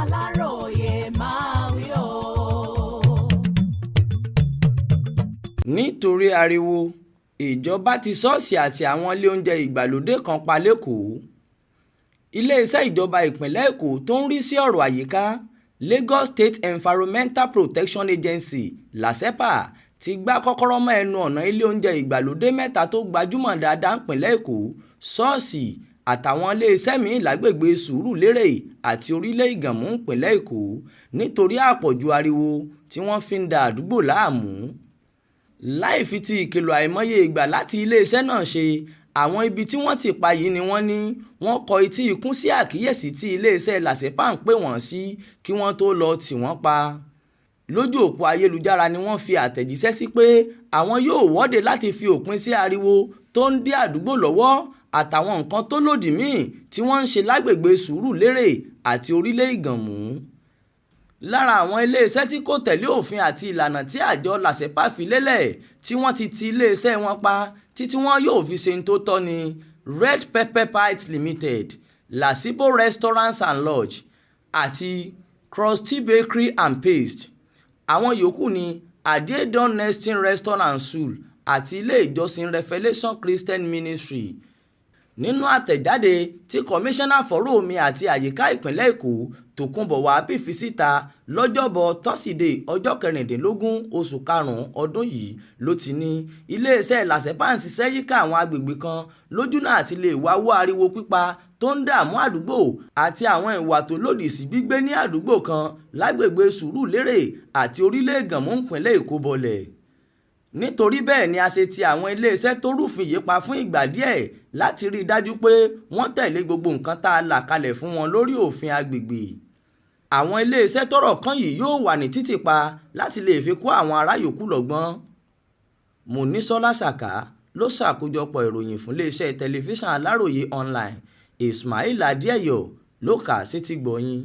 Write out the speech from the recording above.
Aláròye máa wí o. Nítorí ariwo, ìjọba tí ṣọ́ọ̀ṣì àti àwọn ilé oúnjẹ ìgbàlódé kan pa lÉkòó. Iléeṣẹ́ ìjọba ìpínlẹ̀ Èkó tó ń rí sí ọ̀rọ̀ àyíká, Lagos State Environmental Protection Agency (Làsẹpà) ti gbá kọ́kọ́rọ́ mọ́ ẹnu ọ̀nà ilé oúnjẹ ìgbàlódé mẹ́ta tó gbajúmọ̀ dáadáa nípìnlẹ̀ Èkó, ṣọ́ọ̀ṣì àtàwọn iléeṣẹ́ míì lágbègbè Sùúrùlérè àti Orílẹ̀ Ìgànmù nípìnlẹ̀ Èkó nítorí àpọ̀jù ariwo tí wọ́n fi ń da àdúgbò láàmú. Láì fi ti ìkìlọ̀ àìmọye ìgbà láti iléeṣẹ́ náà ṣe, àwọn ibi tí wọ́n tì pa yìí ni wọ́n ní wọ́n kọ etí ikún sí àkíyèsí tí iléeṣẹ́ Làsẹpà ń pè wọ́n sí kí wọ́n tóó lọ́ọ́ tì wọ́n pa. Lójú òpó ayélujára ni wọ́n fi àtẹ̀jíṣẹ́ sí pé àwọn yóò wọ́de láti fi òpin sí ariwo tó ń dí àdúgbò lọ́wọ́ àtàwọn nǹkan tó lòdì míì tí wọ́n ń ṣe lágbègbè Sùúrùlérè àti Orílẹ̀ Ìgànmù. Lára àwọn iléeṣẹ́ tí kò tẹ̀lé òfin àti ìlànà tí àjọ Làsẹpà fi lélẹ̀ tí wọ́n ti ti iléeṣẹ́ wọn pa títí wọn yóò fi ṣe ohun tó tọ́ ní Red Pepper Bites Limited, Lasibo Restaurant and Lodge àti Krusty Bakery and Pastry. Àwọn yòókù ní Adedun Nesting Restaurant and Suites àti ilé ìjọsìn Revelation Christian Ministry. Nínú àtẹ̀jáde tí Kọmíṣánná fọ́rọ̀ omi àti àyíká ìpínlẹ̀ Èkó Tòkunbọ̀ Wábì fi síta lọ́jọ́bọ́ tọ́sídẹ̀ẹ́ ọjọ́ kẹrìndínlógún oṣù karùn-ún ọdún yìí ló ti ní iléeṣẹ́ Làsẹpà ń ṣiṣẹ́ yíká àwọn agbègbè kan lójúnà àti lè wáwọ́ ariwo pípa tó ń dààmú àdúgbò àti àwọn ìwà tó lòdì sí gbígbé ní àdúgbò kan lágbègbè Sùúrùlérè àti Orílẹ̀ Ìgànmù nípìnlẹ̀ Èkó bọlẹ̀. Nítorí bẹ́ẹ̀ ni a ṣe ti àwọn iléeṣẹ́ tó rúfin yìí pa fún ìgbà díẹ̀ láti rí i dájú pé wọ́n tẹ̀lé gbogbo nǹkan tá a là kalẹ̀ fún wọn lórí òfin agbègbè. Àwọn iléeṣẹ́ tọ́rọ̀ kàn yìí yóò wà ní títì pa láti lè fi kọ́ àwọn ará yòókù lọ́gbọ́n. Mọ́nísọ́lá Sàká ló ṣàkójọpọ̀ ìròyìn fún iléeṣẹ́ tẹlifíṣàn Aláròye online. Ismail Adéẹ̀yọ̀ ló kà á sétígbọ̀ọ́ yín.